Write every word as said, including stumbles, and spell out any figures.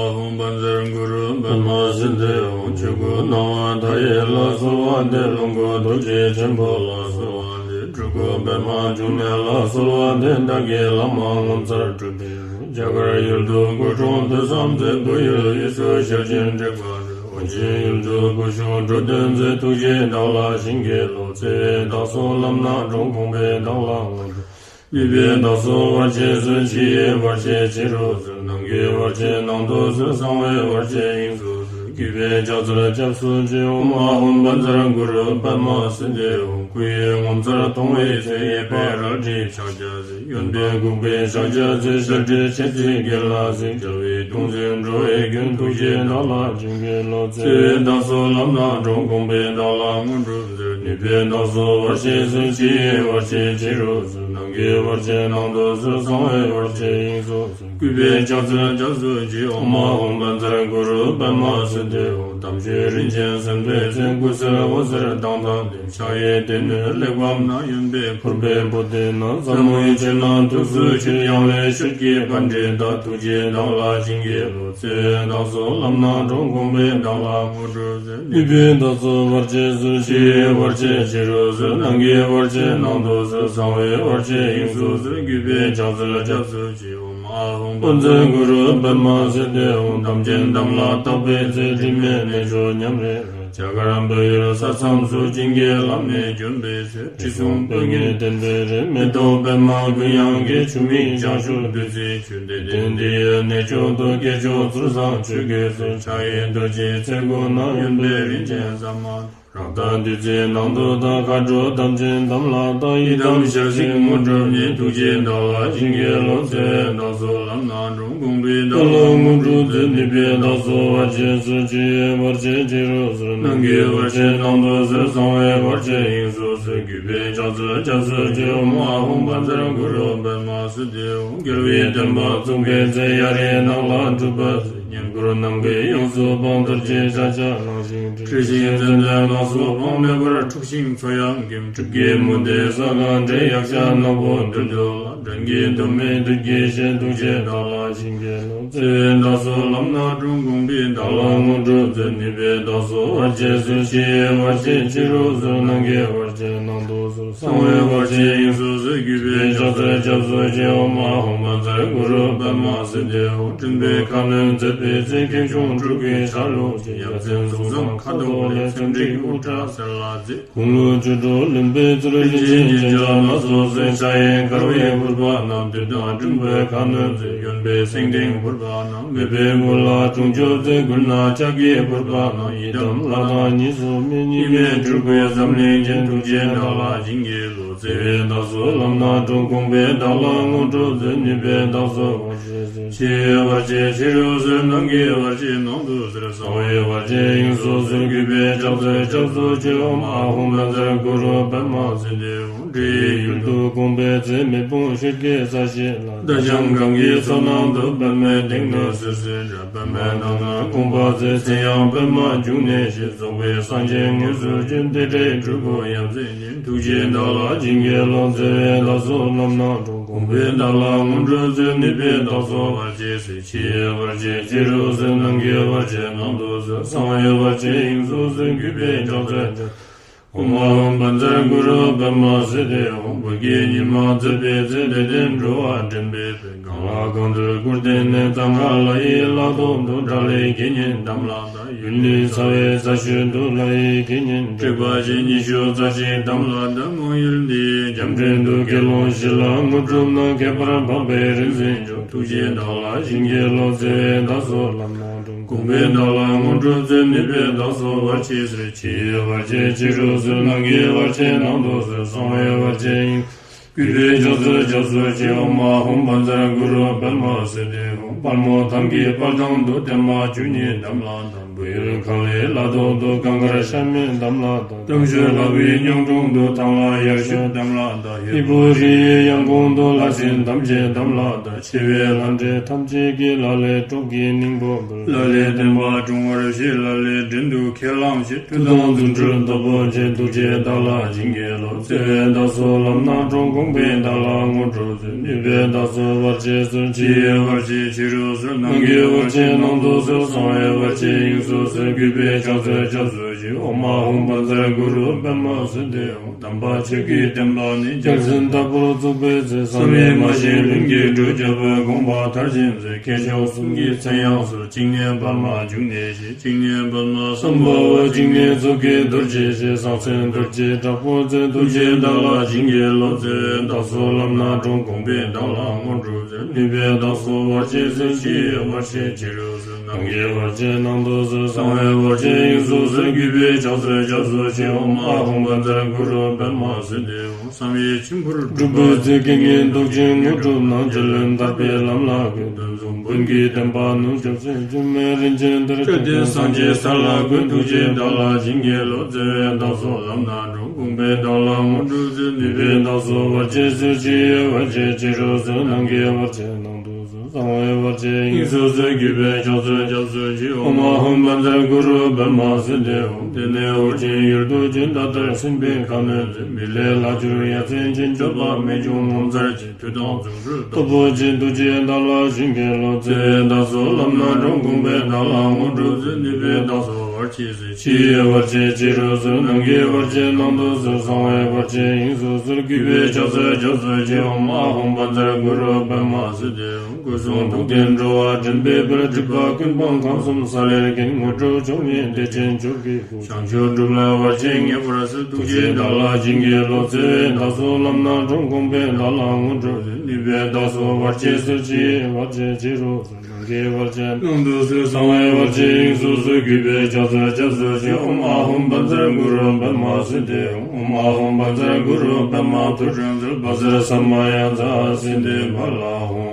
ཨོཾ་བཛྲ་གུ་རུ་པདྨ་སིདྡྷི་ཧཱུྃ། ཆོས་སྐུ་སྣང་བ་མཐའ་ཡས་ལ་གསོལ་བ་འདེབས། ལོངས་སྐུ་རྡོ་རྗེ་ཆེན་པོ་ལ་གསོལ་བ་འདེབས། སྤྲུལ་སྐུ་པདྨ་འབྱུང་གནས་ལ་གསོལ་བ་འདེབས། བདག་གི་བླ་མ་ངོ་མཚར་སྤྲུལ་པའི་རྒྱ་གར་ཡུལ་དུ་སྐུ་འཁྲུངས་དུས་བཟང་མཛད། བོད་ཡུལ་དབུས་སུ་ཞལ་བྱོན་དྲེགས་པ་འགྲོལ། ཨོ་རྒྱན་ཡུལ་དུ་སྐུ་བཞུགས་འགྲོ་དོན་མཛད། ཐུགས་རྗེས་བདག་ལ་བྱིན་གྱིས་རློབས། བརྩེ་བས་བདག་སོགས་ལམ་སྣ་དྲོངས། དགོངས་པས་བདག་ལ་ངོ་སྤྲོད། ནུས་པས་བདག་སོགས་བར་ཆད་སོལ། ཕྱི་ཡི་བར་ཆད་ཕྱི་རུ་སོལ། ནང་གི་བར་ཆད་ནང་དུ་སོལ། གསང་བའི་བར་ཆད་དབྱིངས་སུ་སོལ། གུས་པས་ཕྱག་འཚལ་སྐྱབས་སུ་མཆི། ཨོཾ་ཨཱཿཧཱུྃ་བཛྲ་གུ་རུ་པདྨ་སིདྡྷི་ཧཱུྃ། སྐུ་ཡི་ངོ་མཚར་མཐོང་བའི་ཚེ། གཡས་པས་རལ་གྲི་ཕྱག་རྒྱ་གཡོན་པས་འགུགས་པའི་ཕྱག་རྒྱ་མཛད། ཞལ་གྲི་མཆེ་གཙིགས་གྱེན་ལ་གཟིགས། དཔྲལ་བའི་གདུང་འཛིན་འགྲོ་བའི་མགོན། ཐུགས་རྗེས་བདག་ལ་བྱིན་གྱིས་རློབས། བརྩེ་བས་བདག་སོགས་ལམ་སྣ་དྲོངས། དགོངས་པས་བདག་ལ་དངོས་གྲུབ་སྩོལ། ནུས་པས་བདག་སོགས་བར་ཆད་སོལ། ཕྱི་ཡི་བར་ཆད་ཕྱི་རུ་སོལ། ནང་གི་བར་ཆད་ནང་དུ་སོལ། གསང་བའི་བར་ཆད་དབྱིངས་སུ་སོལ། གུས་པས་ཕྱག་འཚལ་སྐྱབས་སུ་མཆི། ཨོཾ་ཨཱཿཧཱུྃ་བཛྲ་གུ་རུ་པདྨ་སིདྡྷི་ཧཱུྃ། དམ་ཆོས་རིན་ཆེན་གསེར་མདོག་ཅན། སྐུ་གསལ་འོད་ཟེར་མདངས་དང་ལྡན། ཕྱག་གཡས་སྡེ་སྣོད་གླེགས་བམ་བསྣམས། གཡོན་པས་ཕུར་པའི་པུསྟི་བསྣམས། ཟབ་མོའི་ཆོས་རྣམས་ཐུགས་སུ་ཆུད། ཡང་ལེ་ཤོད་ཀྱི་པཎྜི་ཏ། ཐུགས་རྗེས་བདག་ལ་བྱིན་གྱིས་རློབས། བརྩེ་བས་བདག་སོགས་ལམ་སྣ་དྲོངས། དགོངས་པས་བདག་ལ་དངོས་གྲུབ་སྩོལ། ནུས་པས་བདག་སོགས་བར་ཆད་སོལ། ཕྱི་ཡི་བར་ཆད་ཕྱི་རུ་སོལ། ནང་གི་བར་ཆད་ནང་དུ་སོལ། གསང་བའི་བར་ཆད་དབྱིངས་སུ་སོལ། གུས་པས་ཕྱག་འཚལ་སྐྱབས་སུ་མཆི། ཨོཾ་ཨཱཿཧཱུྃ་བཛྲ་གུ་རུ་པདྨ་སིདྡྷི་ཧཱུྃ། དམ་ཅན་དམ་ལ་བཏགས་པའི་ཚེ། དྲི་མེད་གནས་མཆོག་ཉམས་རེ་རེ། རྒྱ་གར་བོད་ཡུལ་ས་མཚམས་སུ། བྱིན་གྱིས་བརླབས་ནས་བྱོན་པའི་ཚེ། དྲི་བསུང་སྤོས་ངད་ལྡན་པའི་རི། མེ་ཏོག་པདྨ་ཀུན་དབྱངས་ཀྱི། ཆུ་མིག་བྱང་ཆུབ་བདུད་རྩིའི་ཆུ། བདེ་ལྡན་འདི་ཡི་གནས་མཆོག་ཏུ། སྐྱེས་མཆོག་ཚུལ་བཟང་ཆོས་ཀྱི་སྲོལ། ཕྱག་གཡས་རྡོ་རྗེའི་ཚལ་སྒོ་ན། གཡོན་པས་རིན་ཆེན་ཟ་མ་ཏ། རཀྟ་བདུད་རྩིས་ནང་དུ་དག། མཁའ་འགྲོ་དམ་ཅན་དམ་ལ་བཏགས། ཡི་དམ་ཞལ་གཟིགས་དངོས་གྲུབ་བརྙེས། ཐུགས་རྗེས་བདག་ལ་བྱིན་གྱིས་རློབས། བརྩེ་བས་བདག་སོགས་ལམ་སྣ་དྲོངས། དགོངས་པས་བདག་ལ་དངོས་གྲུབ་སྩོལ། ནུས་པས་བདག་སོགས་བར་ཆད་སོལ། ཕྱི་ཡི་བར་ཆད་ཕྱི་རུ་སོལ། ནང་གི་བར་ཆད་ནང་དུ་སོལ། གསང་བའི་བར་ཆད་དབྱིངས་སུ་སོལ། གུས་པས་ཕྱག་འཚལ་སྐྱབས་སུ་མཆི། ཨོཾ་ཨཱཿཧཱུྃ་བཛྲ་གུ་རུ་པདྨ་སིདྡྷི་ཧཱུྃ། རྒྱལ་བའི་བསྟན་པ་བཙུགས་པའི་ཚེ། གཡའ་རིའི་ནགས་ལ་སྒྲུབ་པ་མཛད། བསྙེན་བཀུར་ནམ་མཁའི་དབྱིངས་སུ་འཕངས། རྡོ་རྗེ་ཕྱག་རྒྱ་གླང་ཞིང་བསྒྲེང་། ཁྲི་ཤིང་ཙནྡན་ལ་སོགས་འཕངས། མེ་འབར་འཁྲུགས་ཤིང་མཚོ་ཡང་འགེམས། སྲིབ་ཀྱི་མུ་སྟེགས་ས་གང་བསྒྲལ། ཡཀྴ་ནག་པོ་བདུད་འདུལ་ལ། སྦྲང་གི་གདོང་མའི་བདུད་ཀྱི་གཤེད། ཐུགས་རྗེས་བདག་ལ་བྱིན་གྱིས་རློབས། བརྩེ་བས་བདག་སོགས་ལམ་སྣ་དྲོངས། དགོངས་པས་བདག་ལ་དངོས་གྲུབ་སྩོལ། ནུས་པས་བདག་སོགས་བར་ཆད་སོལ། ཕྱི་ཡི་བར་ཆད་ཕྱི་རུ་སོལ། ནང་གི་བར་ཆད་ནང་དུ་སོལ། གསང་བའི་བར་ཆད་དབྱིངས་སུ་སོལ། གུས་པས་ཕྱག་འཚལ་སྐྱབས་སུ་མཆི། ཨོཾ་ཨཱཿཧཱུྃ་བཛྲ་གུ་རུ་པདྨ་སིདྡྷི་ཧཱུྃ། འགྲིམ་པའི་ཁ་གནོན་མཛད་པའི་ཚེ། ཁེངས་སྐྱུང་འཁྲུགས་པའི་ཆ་ལུགས་ཅན། ཡ་མཚན་གཟུགས་བཟང་ཁ་དོག་ལེགས། ཚེམས་དྲེག་དབུ་སྐྲ་སེར་ལ་མཛེས། དགུང་ལོ་བཅུ་དྲུག་ལོན་པའི་ཚེ། རིན་ཆེན་རྒྱན་ཆ་སྣ་ཚོགས་གསོལ། ཕྱག་གཡས་དཀར་བའི་ཕུར་པ་བསྣམས། བདུད་དང་འགྲིམ་པའི་ཁ་གནོན་མཛད། གཡོན་པས་སེང་ལྡེང་ཕུར་པ་བསྣམས། མེས་པོའི་སྐུ་ལ་སྲུང་སྐྱོབ་མཛད། མགུལ་ན་ལྕགས་ཀྱི་ཕུར་པ་བསྣམས། ཡི་དམ་ལྷ་དང་གཉིས་སུ་མེད། གཉིས་མེད་སྤྲུལ་སྐུའི་འཛམ་གླིང་རྒྱན། ཐུགས་རྗེས་བདག་ལ་བྱིན་གྱིས་རློབས། བརྩེ་བས་བདག་སོགས་ལམ་སྣ་དྲོངས། དགོངས་པས་བདག་ལ་དངོས་གྲུབ་སྩོལ། ནུས་པས་བདག་སོགས་བར་ཆད་སོལ། ཕྱི་ཡི་བར་ཆད་ཕྱི་རུ་སོལ། ནང་གི་བར་ཆད་ནང་དུ་སོལ། གསང་བའི་བར་ཆད་དབྱིངས་སུ་སོལ། གུས་པས་ཕྱག་འཚལ་སྐྱབས་སུ་མཆི། ཨོཾ་ཨཱཿཧཱུྃ་བཛྲ་གུ་རུ་པདྨ་སིདྡྷི་ཧཱུྃ། འདྲེ་ཡི་ཡུལ་དུ་དགོངས་པའི་ཚེ། མེ་དཔུང་ཤོད་ཀྱི་ས་གཞི་ལ། རྟ་རྐྱང་གང་གི་མཚོ་ནང་དུ། པདྨའི་སྡེ་སྣོད་སིལ་སིལ་འབབ། པདྨའི་མདངས་སྣང་དགོངས་པ་མཛད། མཚན་ཡང་པདྨ་འབྱུང་གནས་ཞེས། རྫོགས་པའི་སངས་རྒྱས་དངོས་སུ་བྱོན། རྟེན་འབྲེལ་སྤྲུལ་སྐུ་ཡ་མཚན་ཅན། ཐུགས་རྗེས་བདག་ལ་བྱིན་གྱིས་རློབས། བརྩེ་བས་བདག་སོགས་ལམ་སྣ་དྲོངས། དགོངས་པས་བདག་ལ་དངོས་གྲུབ་སྩོལ། ནུས་པས་བདག་སོགས་བར་ཆད་སོལ། ཕྱི་ཡི་བར་ཆད་ཕྱི་རུ་སོལ། ནང་གི་བར་ཆད་ནང་དུ་སོལ། གསང་བའི་བར་ཆད་དབྱིངས་སུ་སོལ། གུས་པས་ཕྱག་འཚལ་ཕྱག་ཨོཾ་ཨཱཿཧཱུྃ་བཛྲ་གུ་རུ་པདྨ་སིདྡྷི་ཧཱུྃ། བོད་ཀྱི་ཉི་མ་མཛད་པའི་ཚེ། བདེ་ལྡན་འགྲོ་བ་འདྲེན་པའི་དཔལ། གང་ལ་གང་འདུལ་སྐུར་བསྟན་ནས། གཙང་ཁ་ལ་ཡི་ལ་ཐོག་ཏུ། དགྲ་ལྷའི་དགེ་བསྙེན་དམ་ལ་བཏགས། ཡུལ་ནི་ཚ་བའི་ས་ཤོད་དུ། ལྷ་ཡི་དགེ་བསྙེན་དྲེགས་པ་ཅན། ཉི་ཤུ་རྩ་གཅིག་དམ་ལ་བཏགས། མང་ཡུལ་འདི་ཡི་རྒྱ་འདྲེན་དུ། དགེ་སློང་བཞི་ལ་དངོས་གྲུབ་གནང་། ཁྱད་པར་འཕགས་པའི་རིག་འཛིན་མཆོག་ཐུགས་རྗེས་བདག་ལ་བྱིན་གྱིས་རློབས། བརྩེ་བས་བདག་སོགས་ལམ་སྣ་དྲོངས། དགོངས་པས་བདག་ལ་དངོས་གྲུབ་སྩོལ། ནུས་པས་བདག་སོགས་བར་ཆད་སོལ། ཕྱི་ཡི་བར་ཆད་ཕྱི་རུ་སོལ། ནང་གི་བར་ཆད་ནང་དུ་སོལ། གསང་བའི་བར་ཆད་དབྱིངས། གུས་པས་ཕྱག་འཚལ་སྐྱབས་སུ་མཆི། ཨོཾ་ཨཱཿཧཱུྃ་བཛྲ་གུ་རུ་པདྨ་སིདྡྷི་ཧཱུྃ། དཔལ་མོ་ཐང་གི་དཔལ་ཐང་དུ། བརྟན་མ་བཅུ་གཉིས་དམ་ལ་བཏགས། ཡུལ་གངས་ལས་ལ་ཐོག་ཏུ་གངས་དཀར་ཤ་མེད་དམ་ལ་བཏགས། དམ་ཆོས་ལྷ་བུའི་གཉང་དྲུང་དུ་ཐང་ལྷ་ཡར་ཞུ་དམ་ལ་བཏགས། ཧི་པོ་རི་ཡི་ཡང་གོང་དུ་ལྷ་སྲིན་ཐམས་ཅད་དམ་ལ་བཏགས། ཆེ་བའི་ལྷ་འདྲེ་ཐམས་ཅད་ཀྱིས་ལ་ལས་སྲོག་གི་སྙིང་པོ་འབུལ། ལ་ལས་བསྟན་པ་སྲུང་བར་བྱེད། ལ་ལས་བྲན་དུ་ཁས་བླངས་བྱེད། མཐུ་དང་རྫུ་འཕྲུལ་སྟོབས་པོ་ཆེ། ཐུགས་རྗེས་བདག་ལ་བྱིན་གྱིས་རློབས། བརྩེ་བས་བདག་སོགས་ལམ་སྣ་དྲོངས། དགོངས་པས་བདག་ལ་དངོས་གྲུབ་སྩོལ། ནུས་པས་བདག་སོགས་བར་ཆད་སོལ། ཕྱི་ཡི་བར་ཆད་ཕྱི་རུ་སོལ། ནང་གི་བར་ཆད་ནང་དུ་སོལ། གསང་བའི་བར་ཆད་དབྱིངས་སུ་སོལ། གུས་པས་ཕྱག་འཚལ་སྐྱབས་སུ་མཆི། ཨོཾ་ཨཱཿཧཱུྃ་བཛྲ་གུ་རུ་པདྨ་སིདྡྷི་ཧཱུྃ། དམ་པ་ཆོས་ཀྱི་བསྟན་པ་ནི། རྒྱལ་མཚན་ལྟ་བུར་བཙུགས་པའི་ཚེ། བསམ་ཡས་མ་བཞེངས་ལྷུན་གྱིས་གྲུབ། རྒྱལ་པོའི་དགོངས་པ་མཐར་ཕྱིན་ཚེ། མཁས་མཆོག་གསུམ་གྱི་མཚན་ཡང་གསོལ། བཅིངས་ནས་པདྨ་འབྱུང་གནས་བཞེངས། བཅིངས་ནས་པདྨ་སམྦྷ་ཝ། བཅིངས་ནས་མཛུབ་ཀྱིས་རྡོ་རྗེ་བཞེས། གསང་མཚན་རྡོ་རྗེ་དྲག་པོ་རྩལ། ཐུགས་རྗེས་བདག་ལ་བྱིན་གྱིས་རློབས། བརྩེ་བས་བདག་སོགས་ལམ་སྣ་དྲོངས། དགོངས་པས་བདག་ལ་དངོས་གྲུབ་སྩོལ། ནུས་པས་བདག་སོགས་བར་ཆད་སོལ། ཕྱི་ཡི་བར་ཆད་ཕྱི་རུ་སོལ། ནང་གི་བར་ཆད་ནང་དུ་སོལ། གསང་བའི་བར་ཆད་དབྱིངས་སུ་སོལ། གུས་པས་ཕྱག་འཚལ་སྐྱབས་སུ་མཆི། ཨོཾ་ཨཱཿཧཱུྃ་བཛྲ་གུ་རུ་པདྨ་སིདྡྷི་ཧཱུྃ། བསམ་ཡས་མཆིམས་ཕུར་སྒྲུབ་པའི་ཚེ། དགེ་བསྙེན་མདོག་ཅན་དངོས་གྲུབ་སྣང་། རྗེ་བློན་ཐར་པའི་ལམ་ལ་བཀོད། གདོན་བཟུང་བོན་གྱི་བསྟན་པ་ནུབ་བྱ་སྲིད། སྒྱུ་མའི་རིན་ཆེན་གཏེར་ཁྱོད་བསྟན་སངས་རྒྱས་ས་ལ་བཀོད། ཐུགས་རྗེས་བདག་ལ་བྱིན་གྱིས་རློབས། བརྩེ་བས་བདག་སོགས་ལམ་སྣ་དྲོངས། དགོངས་པས་བདག་ལ་དངོས་གྲུབ་སྩོལ། ནུས་པས་བདག་སོགས་བར་ཆད་སོལ། ཕྱི་ཡི་བར་ཆད་ཕྱི་རུ་སོལ། ནང་གི་བར་ཆད་ནང་དུ་སོལ། གསང་བའི་བར་ཆད་དབྱིངས་སུ་སོལ། གུས་པས་ཕྱག་འཚལ་སྐྱབས་སུ་མཆི། ཨོཾ་ཨཱཿཧཱུྃ་བཛྲ་གུ་རུ་པདྨ་སིདྡྷི་ཧཱུྃ། དེ་ནས་འོད་ཆེན་ཡུལ་དུ་བྱོན། ད་ལྟར་སེམས་དཔའི་ཁ་གནོན་མཛད། མི་ལས་ལྷག་གྱུར་ཡ་མཚན་ཅན། སྤྱོད་པ་རྨད་བྱུང་ངོ་མཚར་ཅན། མཐུ་དང་རྫུ་འཕྲུལ་སྟོབས་པོ་ཆེ། ཐུགས་རྗེས་བདག་ལ་བྱིན་གྱིས་རློབས། བརྩེ་བས་བདག་སོགས་ལམ་སྣ་དྲོངས། དགོངས་པས་བདག་ལ་དངོས་གྲུབ་སྩོལ། ནུས་པས་བདག་སོགས་བར་ཆད་སོལ། ཕྱི་ཡི་བར་ཆད་ཕྱི་རུ་སོལ། ནང་གི་བར་ཆད་ནང་དུ་སོལ། གསང་བའི་བར་ཆད་དབྱིངས་སུ་སོལ། གུས་པས་ཕྱག་འཚལ་སྐྱབས་སུ་མཆི། ཨོཾ་ཨཱཿཧཱུྃ་བཛྲ་གུ་རུ་པདྨ་སིདྡྷི་ཧཱུྃ། སྐུ་གསུང་ཐུགས་ལྡན་འགྲོ་བ་འདྲེན་པའི་དཔལ། སྒྲིབ་པ་ཀུན་སྤངས་ཁམས་གསུམ་ས་ལེར་མཁྱེན། དངོས་གྲུབ་མཆོག་བརྙེས་བདེ་ཆེན་མཆོག་གི་སྐུ། བྱང་ཆུབ་སྒྲུབ་ལ་བར་ཆད་ངེས་པར་སེལ། ཐུགས་རྗེས་བདག་ལ་བྱིན་གྱིས་རློབས། བརྩེ་བས་བདག་སོགས་ལམ་སྣ་དྲོངས། དགོངས་པས་བདག་ལ་དངོས་གྲུབ་སྩོལ། ནུས་པས་བདག་སོགས་བར་ཆད་སོལ། ཕྱི་ཡི་བར་ཆད་ཕྱི་རུ་སོལ། ནང་གི་བར་ཆད་ནང་དུ་སོལ། གསང་བའི་བར་ཆད་དབྱིངས་སུ་སོལ། གུས་པས་ཕྱག་འཚལ་སྐྱབས་སུ་མཆི། ཨོཾ་ཨཱཿཧཱུྃ་བཛྲ་གུ་རུ་པདྨ་སིདྡྷི་ཧཱུྃ། ཨོཾ་ཨཱཿཧཱུྃ་བཛྲ་གུ་རུ་པདྨ་ཐུགས་སྲས་རྩལ། བཛྲ་ས་མ་ཡ་ཛཿསིདྡྷི་ཕ་ལ་ཧཱུྃ།